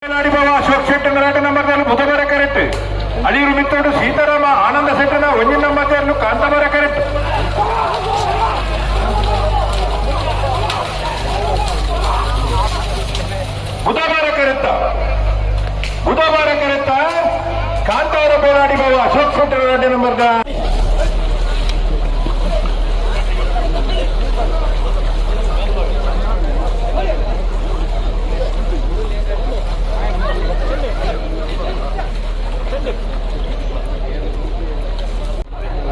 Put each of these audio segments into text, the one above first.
ಅಶೋಕ್ ಶೆಟ್ಟಿ ನರಾಟ ನಂಬರ್ ಬುಧವಾರ ಕರೆಕ್ಟ್. ಅಳಿಯೂರು ಮಿತ್ತೋಡು ಸೀತಾರಾಮ ಆನಂದ ಶೆಟ್ಟನ ಒಂಜಿನ ನಂಬರ್ ಕಾಂತಾಬಾರ ಕರೆಕ್ಟ್. ಬುಧವಾರ ಕರೆತ್ತ, ಬುಧವಾರ ಕರೆತ್ತ ಕಾಂತಾರ ಬೇಲಾಡಿ ಬಾಬು ಅಶೋಕ್ ಶೆಟ್ಟಿ ನರಾಟ ನಂಬರ್.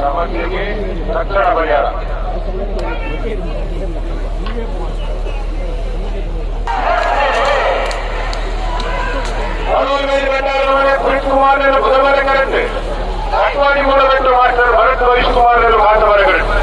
ಸಮಸ್ಯೆಗೆ ತಕ್ಷಣ ಪರಿಹಾರ. ಕುಮಾರ್ ಬುಧವಾರ correct. Katwadi Moolabettu master Bharath Harish Kumar Kanthabara correct.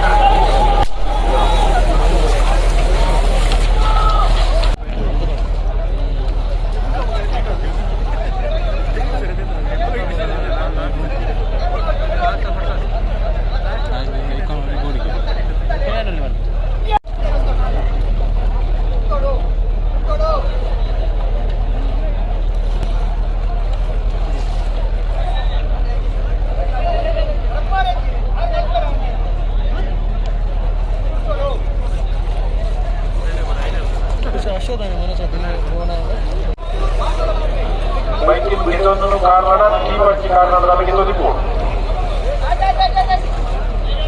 ಬೈಕಿನ ಬಿದ್ದೊಂದನ್ನು ಕಾರಣ ಕೀ ಬಡ್ಚಿ ಕಾರಣ ನಮಗೆ ತೊದಿಪೋಡು.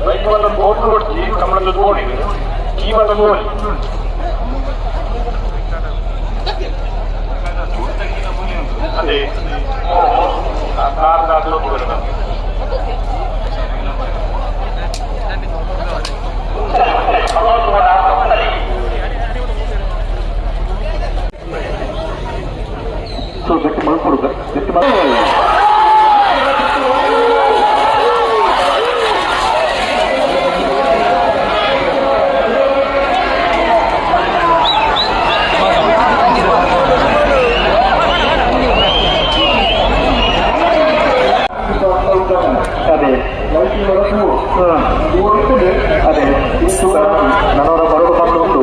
ಬೈಕ್ ಬಂದ ಬೋಟ್ ಕೊಡ್ಚಿ ಕಮಲದ ಬೋಡಿ ಕೀ ಬಂದ ಬೋಲಿ. ಅದೇ ಆ ಕಾರ್ ದಾದ. ಸೊ ಗಟ್ಟಿ ಮಲ್ಕೊಡು, ಗಟ್ಟಿ ಮಲ್. ಅದೇ ಅದೇ ನನವರ ಬರೋದು ಬಂದು ಉಂಟು.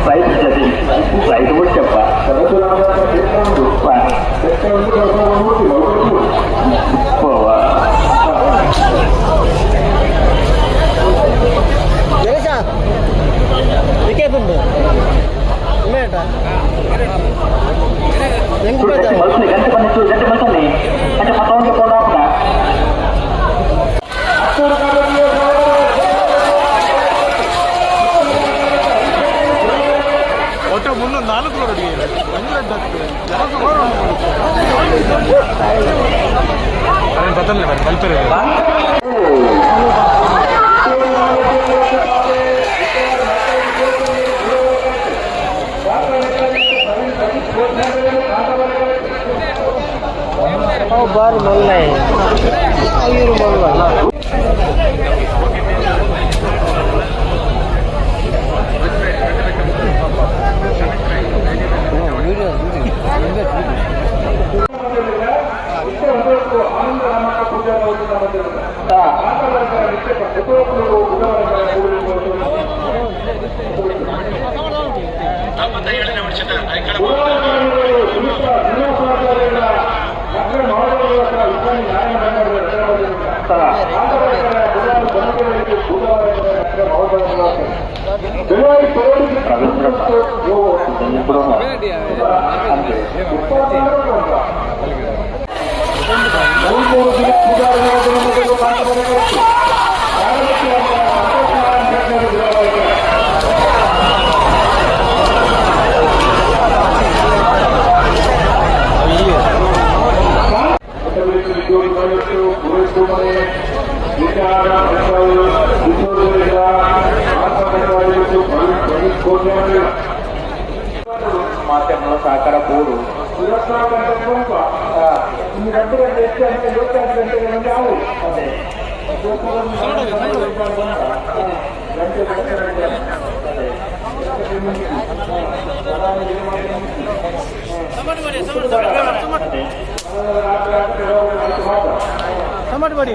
ಫ್ಲೈಟ್ ಅದೇ ಫ್ಲೈಟ್ ಮುಚ್ಚಪ್ಪ. ಹೋವಾ. ജയശാ, വിക്കേത്തുണ്ട്. ಗಟ್ಟಿ ಮಲ್ಸನಿ, ಗಂಟೆ ಬಂದಿತ್ತು, ಗಂಟೆ ಮಲ್ಸನಿ ಗಂಟೆ ಮತ್ತೊಂದು ಕೊಂಡ ಹಾಕುನ. ಒಟ್ಟು 304 ರೋಡ್ ಒಂದು ರೆಡ್ ಆಗ್ತದೆ. ಪತ್ತೊಂದು ಕಲ್ಪೆರೆ. ಬಾರಿ ಮೊಲ್ಲ ಐರು ಮೊಲ್ಲ. ಮಾಧ್ಯಮಗಳ ಸಹಕಾರ ಬೋರ್ಡು. ಗಂಟೆ ಗಂಟೆ ಎಷ್ಟು ಗಂಟೆ 7 ಗಂಟೆಗೆ ಅವು ಅದೇ ಗಂಟೆ ಗಂಟೆ. ಮಾಡಿ.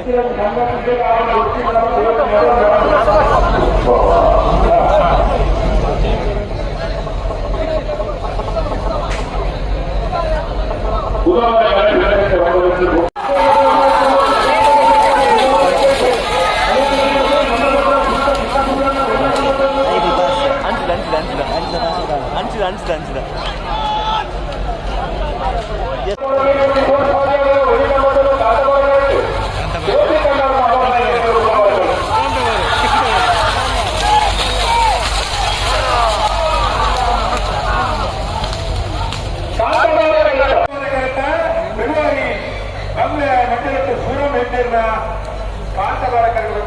ಕಾಂತಗಾರ ಕರೆದ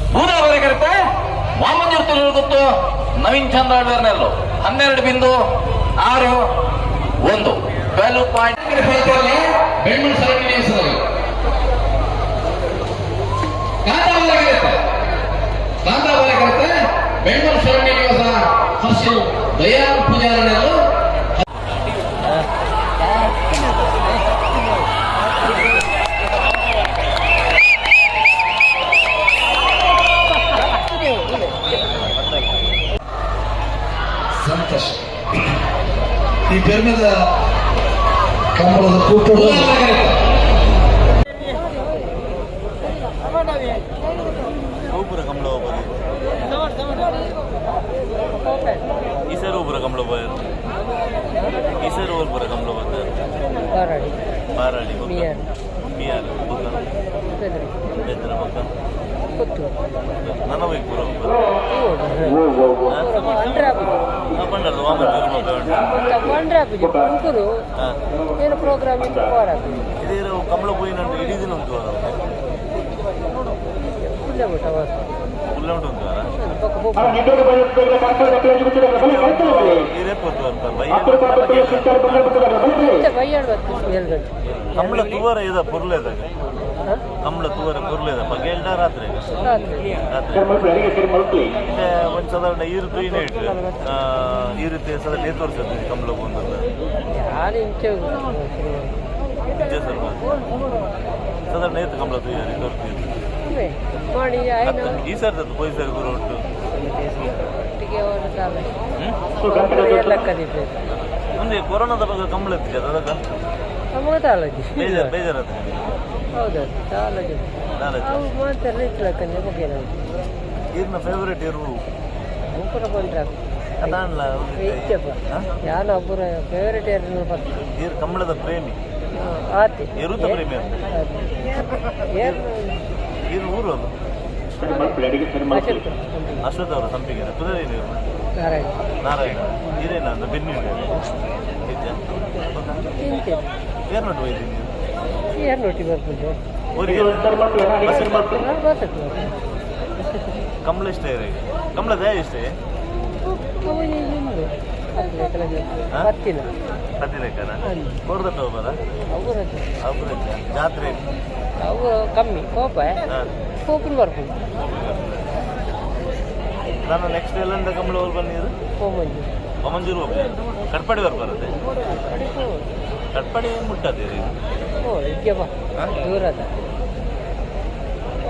13-23. ವಾಮಂಜೂರು ನವೀನ್ ಚಂದ್ರ ಆಳ್ವೇರ್ನೆಲ್ಲು 12.61 12. ಬೆಣ್ಣೂರು ಸರಣಿ ನಿಲ್ಲಿಸಿದರು. ಕಾಂತಾಬಾಲಕರುತ್ತೆ ಬೆಣ್ಣೂರು ಶರಣ್ಯ ನಿವಾಸ ಹರ್ಷಿಲ್ ದಯಾನಂದ್ ಪೂಜಾರನೆಲ್ಲು. ಸಂತೋಷ. ಈ ಪೆರ್ಮೆದ ಕಂಬಳದ ಕೂಟದ ಒಬ್ಬರ ಕಂಬಳ ಹೋಗೋದು ಈ ಸರ್, ಒಬ್ಬರ ಕಂಬಳ ಹೋಯರು ಈ ಸರ್, ಒಬ್ಬರ ಕಂಬಳ ಬರ್ತಾರೆ. ಬಾರಾಡಿ. ಬಾರಾಡಿ ಬೊಕ್ಕ. ಮಿಯಾರ್. ಮಿಯಾರ್ ಬೊಕ್ಕ. ಬೆದ್ರ. ಬೆದ್ರ ಬೊಕ್ಕ. ಕೊತ್ತು. ನನ್ನ ಬೈಕ್ ಪೂರ. ಅಂಡ್ರೆ ಆಪುಜಿ. ಪಂಡರ್ದು ವಾಮಂಜೂರು ಮಬ್ಬೆ. ಅಂಡ್ರೆ ಆಪುಜಿ ಪುಂಕುರು. ಹಾಂ. ಏನು ಪ್ರೋಗ್ರಾಮ್ ಇತ್ತು ವಾರ ಆಪುಜಿ. ಇದೇ ಕಂಬಳ ಪೋಯಿನ ಇಡೀ ದಿನ ಉಂಟು ವಾರ. ಪುಲ್ಲೆ ಬಿಟ್ಟ ವಾರ. ಫುಲ್ ಉಂಟು ಒಂದು ವಾರ. ಪಕ್ಕ ಹೋಗ್ಬೋದು. ಇದೇ ಪೊತ್ತು ಅಂತ. ಮತ್ತೆ ಬೈಯಾಡ್ ಬತ್ತು 7 ಗಂಟೆ. ಕಂಬಳ ತೂವರ ಇದ ಪೊರ್ಲೆದಾಗ. ಹಾಂ. ಕಂಬಳ ತೂವರ ಪೊರ್ಲೆದ ಪಗೆಲ್ಡ ರಾತ್ರಿ? ರಾತ್ರಿ. ರಾತ್ರಿ. ಮತ್ತೆ ಒಂದು ಸಾಧಾರಣ ಈ ಋತು ಏನೇ ಇಟ್ಟು ಈ ರೀತಿ ಸಾಧಾರಣ ಏತು ವರ್ಷ ಕಂಬಳ ಬಂದದ್ದು? ಯಾರು ಇಂಚೆ. ನಿಜ ಸರ್, ಸಾಧಾರಣ ಏತು ಕಂಬಳ ತೂಯಾರಿ ತೋರ್ತೀರಿ? ಮಾಡಿ ಆಯ್ತು. ಈ ಸರ್ ಪೋಯ್ ಸರ್ ಗುರು ಉಂಟು. ಒಟ್ಟಿಗೆ ಒಂದು ಕಾಲ ಹ್ಮ್? ಲೆಕ್ಕದಿದ್ದೆ. ಮುಂದೆ ಕೊರೋನಾದ ಬಗ್ಗೆ ಕಂಬಳ ಎತ್ತಿದೆ ಅದಕ್ಕ. ನಮಗೆ ತಾಳಜಿ. ಬೇಜಾರು ಬೇಜಾರತ್ತ. ಹೌದೌದು, ತಾಳಜಿ. ನಾಳೆ. ಅವು ಮಾತ್ರ ಇಟ್ಲಕ್ಕಂದ್ರೆ ಬಗ್ಗೆ ನಾವು. ಈರ್ನ ಫೇವರೇಟ್ ಇರು? ಮುಕ್ಕುರ ಬಂದ್ರೆ. ಅದಾನ್ಲ. ಇಚ್ಚಪ್ಪ ಯಾನ ಒಬ್ಬರ ಫೇವರೇಟ್ ಯಾರು ಬರ್ತದೆ. ಈರ್ ಕಂಬಳದ ಪ್ರೇಮಿ. ಆತಿ. ಎರುತ ಪ್ರೇಮಿ ಅಂತ. ಏನು? ಈರ್ ಊರು ಅದು? ಅಶ್ವಥ್ ಅವರು ಸಂಪಿಗೆ ಕುದುರೆ ನೀರು. ನಾರಾಯಣ. ನಾರಾಯಣ ಇದೇನ ಅಂತ ಬೆನ್ನಿ ನಿಜ. ತಿಂತೆ. ಏರ್ ನೋಟು ಹೋಯ್ತೀನಿ. ಏನು ನೋಟಿ ಬರ್ಬೋದು. ಊರಿಗೆ ನಾನು ಬರ್ತದೆ. ಕಂಬಳ ಇಷ್ಟ ಇದೆ, ಕಂಬಳ ದಯ ಇಷ್ಟ. ಬರ್ತಿಲ್ಲ. ಹದಿನೈಕನ ಕೊರ್ದಟ್ಟ ಹೋಗದ. ಅವರದ್ದು. ಅವ್ರ ಜಾತ್ರೆ. ಅವು ಕಮ್ಮಿ ಕೋಪ. ಹಾಂ. ಕೋಪನ ಬರ್ಬೋದು. ನಾನು ನೆಕ್ಸ್ಟ್ ಎಲ್ಲಿಂದ ಕಂಬಳ ಹೋಗಿ ಬನ್ನಿರು? ಕೋಮಂಜು. ಒಮಂಜೂರು ಹೋಗಿ ಕಟ್ಪಾಡಿ ವರೆಗೆ ಬರುತ್ತೆ. ಕಟ್ಪಾಡಿ ಮುಟ್ಟದೆ. ಓ ಇದ್ಯಪ್ಪ, ದೂರ ಅದ.